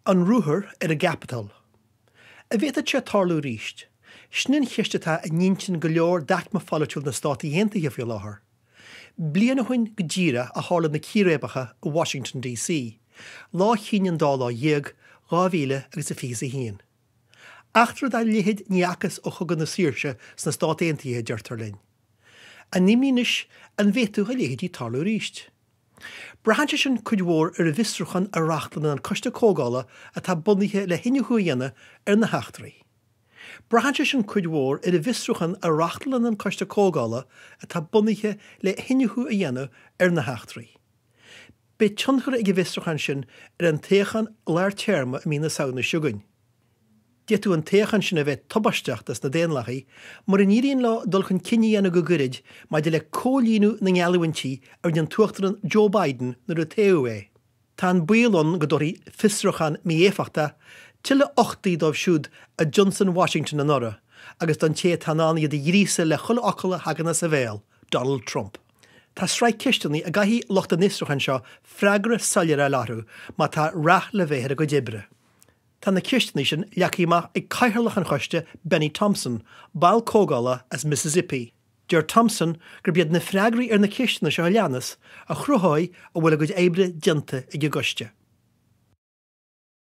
An ruathar ar an gCaipeatól. An bhféadfadh sé tarlú arís? Sin an cheist atá in intinn go leor d'aicme pholaitiúil na Stát Aontaithe faoi láthair. Bliain ó shin go díreach a tharla na círéibeacha i Washington DC, lá chinn an dá lá dhéag, 2000 agus a 21. Eachtra dá leithéid ní fhacthas ó Chogadh na Saoirse sna Stát Aontaithe, a deirtear linn. An imní anois an bhféadfadh a leithéidí tarlú arís? Braitheann sé sin cuid mhór ar an bhfiosrúchán a reáchtálann an Coiste Comhdhála atá bunaithe le hiniúchadh a dhéanamh ar na heachtraí. Braitheann sé sin cuid mhór ar an bhfiosrúchán a reáchtálann an Coiste Comhdhála atá bunaithe le hiniúchadh a dhéanamh ar na heachtraí. Beidh tionchar ag an bhfiosrúchán sin ar an toghchán lár téarma i mí na Samhna seo chugainn. D'fhéadfadh an toghchán sin a bheith tubaisteach dos na Daonlathaigh mura n-éiríonn leo dul chun cinn a dhéanamh go gairid maidir le comhlíonadh na ngeallúintí a rinne an tUachtarán Joe Biden nuair a toghadh é. Tá an baol ann go dtabharfaidh fiosrúchán mí-éifeachtach tuilleadh uchtaigh dóibh siúd a d'ionsaigh Washington anuraidh agus don té atá in ann iad a ghríosadh le chuile fhocal a thagann as a bhéal, Donald Trump. Tá sraith ceisteanna a gcaithfidh lucht an fhiosrúcháin seo freagra soiléir a fháil orthu má tá rath le bheith ar a gcuid oibre. Tá na ceisteanna sin leagtha amach ag cathaoirleach an choiste, Bennie Thompson, ball comhdhála as Mississippi. Deir Thompson gurb iad na freagraí ar na ceisteanna seo a leanas a chruthóidh an bhfuil a gcuid oibre déanta ag an gcoiste.